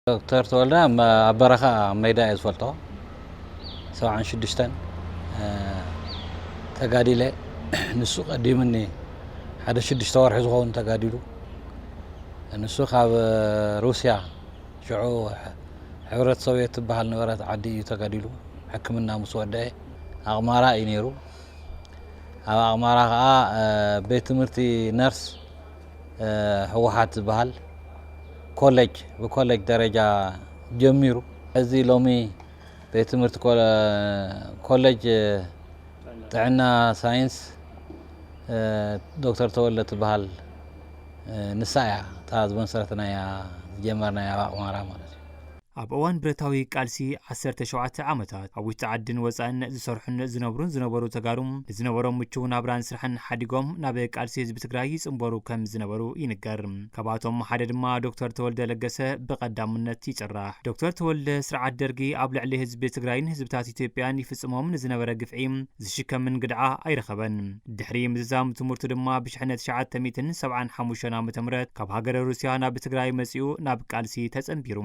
ዶክተር ተወልደ ኣብ በረኻ ኣብ ሜዳ እየ ዝፈልጦ። ሰብዓን ሽዱሽተን ተጋዲለ። ንሱ ቀዲሙኒ ሓደ ሽዱሽተ ወርሒ ዝኸውን ተጋዲሉ። ንሱ ካብ ሩስያ ሽዑ ሕብረት ሶቪየት ትበሃል ነበረት ዓዲ እዩ ተጋዲሉ። ሕክምና ምስ ወደአ ኣቕማራ እዩ ነይሩ። ኣብ ኣቕማራ ከዓ ቤት ትምህርቲ ነርስ ህወሓት ዝበሃል ኮሌጅ ብኮሌጅ ደረጃ ጀሚሩ። እዚ ሎሚ ቤት ትምህርቲ ኮሌጅ ጥዕና ሳይንስ ዶክተር ተወልደ ትበሃል ንሳ እያ እታ ዝመሰረትናያ ዝጀመርናያ ኣብ ኣቕማራ ማለት እዩ። ኣብ እዋን ብረታዊ ቃልሲ ዓሰርተ ሸውዓተ ዓመታት ኣብ ውሽጢ ዓድን ወፃእን ዝሰርሑን ዝነብሩን ዝነበሩ ተጋሩ ንዝነበሮም ምችው ናብራን ስራሕን ሓዲጎም ናብ ቃልሲ ህዝቢ ትግራይ ይፅንበሩ ከም ዝነበሩ ይንገር። ካብኣቶም ሓደ ድማ ዶክተር ተወልደ ለገሰ ብቐዳምነት ይፅራሕ። ዶክተር ተወልደ ስርዓት ደርጊ ኣብ ልዕሊ ህዝቢ ትግራይን ህዝብታት ኢትዮጵያን ይፍፅሞም ንዝነበረ ግፍዒ ዝሽከምን ግድዓ ኣይረኸበን። ድሕሪ ምዝዛም ትምህርቱ ድማ ብሽሕነ ትሽዓተ ሚእትን ሰብዓን ሓሙሽተን ዓመተ ምህረት ካብ ሃገረ ሩስያ ናብ ትግራይ መጺኡ ናብ ቃልሲ ተጸንቢሩ።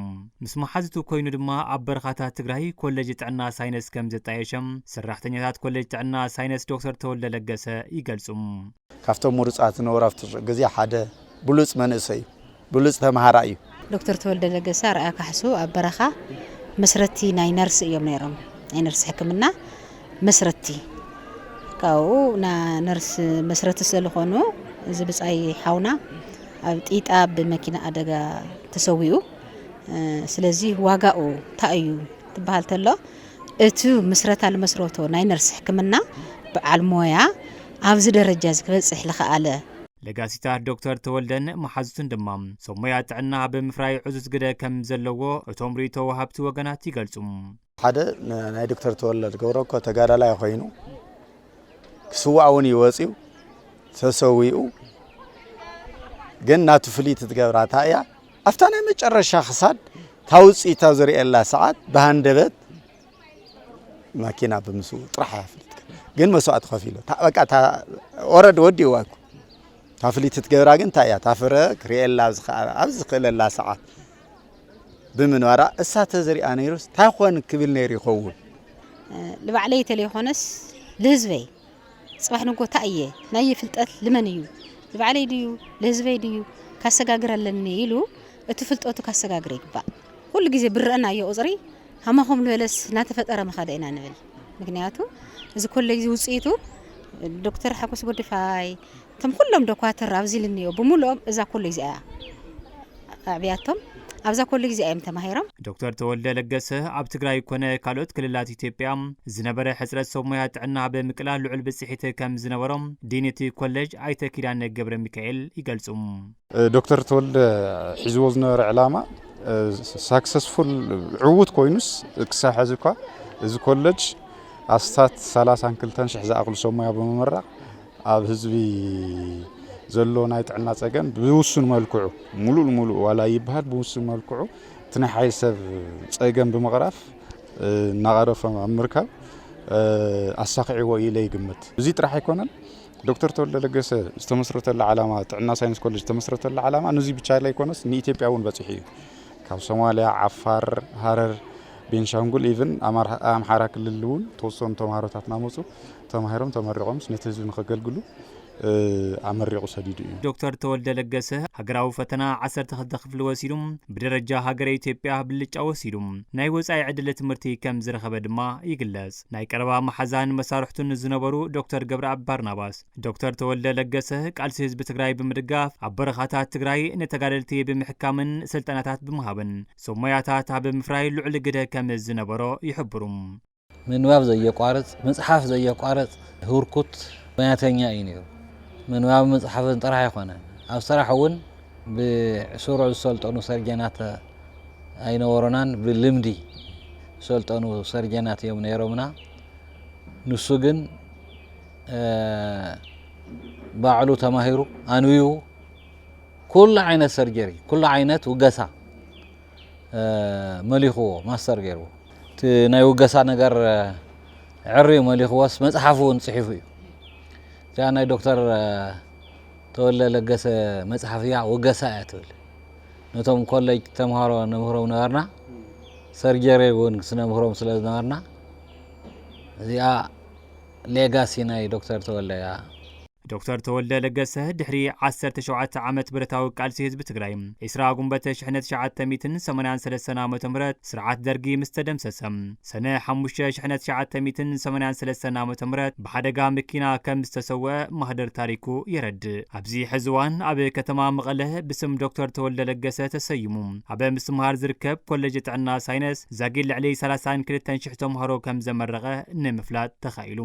ምስ መሓዝቱ ኮይኑ ድማ ኣብ በረኻታት ትግራይ ኮሌጅ ጥዕና ሳይነስ ከም ዘጣየሸ ሰራሕተኛታት ኮሌጅ ጥዕና ሳይነስ ዶክተር ተወልደ ለገሰ ይገልጹ። ካብቶም ምሩጻት ዝነበሩ ኣብቲ ግዜ ሓደ ብሉጽ መንእሰይ እዩ። ብሉጽ ተምሃራይ እዩ። ዶክተር ተወልደ ለገሰ ኣርኣያ ካሕሱ ኣብ በረኻ መስረቲ ናይ ነርስ እዮም ነይሮም። ናይ ነርስ ሕክምና መስረቲ ካብኡ ና ነርስ መስረቲ ስለዝኾኑ እዚ ብጻይ ሓውና ኣብ ጢጣ ብመኪና ኣደጋ ተሰዊኡ። ስለዚ ዋጋኡ እንታይ እዩ ትበሃል ተሎ እቲ ምስረታ ልመስረቶ ናይ ነርስ ሕክምና በዓል ሞያ ኣብዚ ደረጃ እዚ ክበፅሕ ልኸኣለ ለጋሲታት ዶክተር ተወልደን መሓዙትን ድማ ሰብ ሞያ ጥዕና ብምፍራይ ዕዙዝ ግደ ከም ዘለዎ እቶም ርእይቶ ወሃብቲ ወገናት ይገልጹ። ሓደ ናይ ዶክተር ተወልደ ዝገብሮ እኮ ተጋዳላይ ኮይኑ ክስዋእ እውን እዩ ወፂኡ ተሰዊኡ ግን ናቱ ፍልይቲ ትገብራ እታ እያ ኣብታ ናይ መጨረሻ ክሳድ ታውፅኢታ ዝርእየላ ሰዓት ብሃንደበት ማኪና ብምስው ጥራሕ እያ ፍልጥ ግን መስዋእቲ ከፊሉ በቃ ኦረድ ወዲእዋ እኮ እታ ፍልይቲ ትገብራ ግን እንታይ እያ እታ ፍረ ክርእየላ ኣብዚ ዝኽእለላ ሰዓት ብምንባራ እሳ ተዝሪኣ ነይሩስ እንታይ ኮን ክብል ነይሩ ይኸውን ንባዕለይ ተለይኮነስ ልህዝበይ ፅባሕ ንጎታ እየ ናይ ፍልጠት ልመን እዩ ንባዕለይ ድዩ ልህዝበይ ድዩ ካሰጋግር ኣለኒ ኢሉ እቲ ፍልጠቱ ካሰጋግር ይግባእ ኩሉ ግዜ ብረአናዮ ቁፅሪ ሃማኹም ዝበለስ እናተፈጠረ ምኸደ ኢና ንብል ምክንያቱ እዚ ኮሌጅ ውፅኢቱ ዶክተር ሓጎስ ጎድፋይ እቶም ኩሎም ዶኳትር ኣብዚ ልንዮ ብምሉኦም እዛ ኮሌጅ እዚኣ ኣዕብያቶም ኣብዛ ኮሌጅ እዚኣ እዮም ተማሂሮም። ዶክተር ተወልደ ለገሰ ኣብ ትግራይ ኮነ ካልኦት ክልላት ኢትዮጵያ ዝነበረ ሕፅረት ሰብ ሞያ ጥዕና ብምቅላል ልዑል ብፅሒት ከም ዝነበሮም ዲን እቲ ኮሌጅ ኣይተ ኪዳነ ገብረ ሚካኤል ይገልፁ። ዶክተር ተወልደ ሒዝዎ ዝነበረ ዕላማ ሳክሰስፉል ዕዉት ኮይኑስ ክሳብ ሕዚ እኳ እዚ ኮለጅ ኣስታት ሰላሳን ክልተን ሽሕ ዝኣኽሉ ሰብ ሞያ ብምምራቕ ኣብ ህዝቢ ዘሎ ናይ ጥዕና ፀገም ብውሱን መልክዑ ሙሉእ ንሙሉእ ዋላ ይበሃል ብውሱን መልክዑ እቲ ናይ ሓይል ሰብ ፀገም ብምቕራፍ እናቐረፎም ኣብ ምርካብ ኣሳኺዕዎ ኢለ ይግምት። እዚ ጥራሕ ኣይኮነን። ዶክተር ተወልደ ለገሰ ዝተመስረተሉ ዓላማ ጥዕና ሳይንስ ኮሌጅ ዝተመስረተሉ ዓላማ ንዚ ብቻ ላይ ኮነስ ንኢትዮጵያ እውን በፂሑ እዩ። ካብ ሶማሊያ፣ ዓፋር፣ ሃረር፣ ቤንሻንጉል ኢቭን ኣምሓራ ክልል እውን ተወሰኑ ተምሃሮታት እናመፁ ተማሂሮም ተመሪቖምስ ነቲ ህዝቢ ንኸገልግሉ ኣመሪቑ ሰዲዱ እዩ። ዶክተር ተወልደ ለገሰ ሃገራዊ ፈተና ዓሰርተ ክልተ ክፍሊ ወሲዱ ብደረጃ ሃገረ ኢትዮጵያ ብልጫ ወሲዱ ናይ ወፃኢ ዕድል ትምህርቲ ከም ዝረኸበ ድማ ይግለጽ። ናይ ቀረባ መሓዛን መሳርሕቱን ዝነበሩ ዶክተር ገብረኣብ ባርናባስ ዶክተር ተወልደ ለገሰ ቃልሲ ህዝቢ ትግራይ ብምድጋፍ ኣብ በረኻታት ትግራይ ንተጋደልቲ ብምሕካምን ስልጠናታት ብምሃብን ሰብ ሞያታት ኣብ ምፍራይ ልዑል ግደ ከም ዝነበሮ ይሕብሩ። ምንባብ ዘየቋርፅ፣ ምፅሓፍ ዘየቋርፅ ህርኩት ሞያተኛ እዩ ነይሩ። ምንባብን ምፅሓፍን ጥራሕ ኣይኮነን፣ ኣብ ስራሕ እውን ብስሩዕ ዝሰልጠኑ ሰርጀናት ኣይነበሩናን፣ ብልምዲ ዝሰልጠኑ ሰርጀናት እዮም ነይሮምና። ንሱ ግን ባዕሉ ተማሂሩ ኣንብቡ ኩሉ ዓይነት ሰርጀሪ፣ ኩሉ ዓይነት ውገሳ መሊኽዎ ማስተር ገይርዎ። እቲ ናይ ውገሳ ነገር ዕርዩ መሊኽዎስ መፅሓፍ እውን ፅሒፉ እዩ። እዚኣ ናይ ዶክተር ተወልደ ለገሰ መፅሓፍ እያ፣ ውገሳ እያ ትብል። ነቶም ኮሌጅ ተምሃሮ ነምህሮም ነበርና። ሰርጀሪ እውን ስነምህሮም ስለ ዝነበርና፣ እዚኣ ሌጋሲ ናይ ዶክተር ተወልደ እያ። ዶክተር ተወልደ ለገሰ ድሕሪ ዓሰርተ ሸውዓተ ዓመት ብረታዊ ቃልሲ ህዝቢ ትግራይ፣ ዕስራ ጉንበት ሽሕነ ትሽዓተ ሚእትን ሰማንያን ሰለስተን ዓመተ ምህረት ስርዓት ደርጊ ምስ ተደምሰሰ፣ ሰነ ሓሙሽተ ሽሕነ ትሽዓተ ሚእትን ሰማንያን ሰለስተን ዓመተ ምህረት ብሓደጋ መኪና ከም ዝተሰወ ማህደር ታሪኩ የረድእ። ኣብዚ ሕዚ እዋን ኣብ ከተማ መቐለ ብስም ዶክተር ተወልደ ለገሰ ተሰይሙ ኣብ ምስትምሃር ዝርከብ ኮሌጅ ጥዕና ሳይነስ ዛጊድ ልዕሊ ሰላሳን ክልተን ሽሕ ተምሃሮ ከም ዘመረቐ ንምፍላጥ ተኻኢሉ።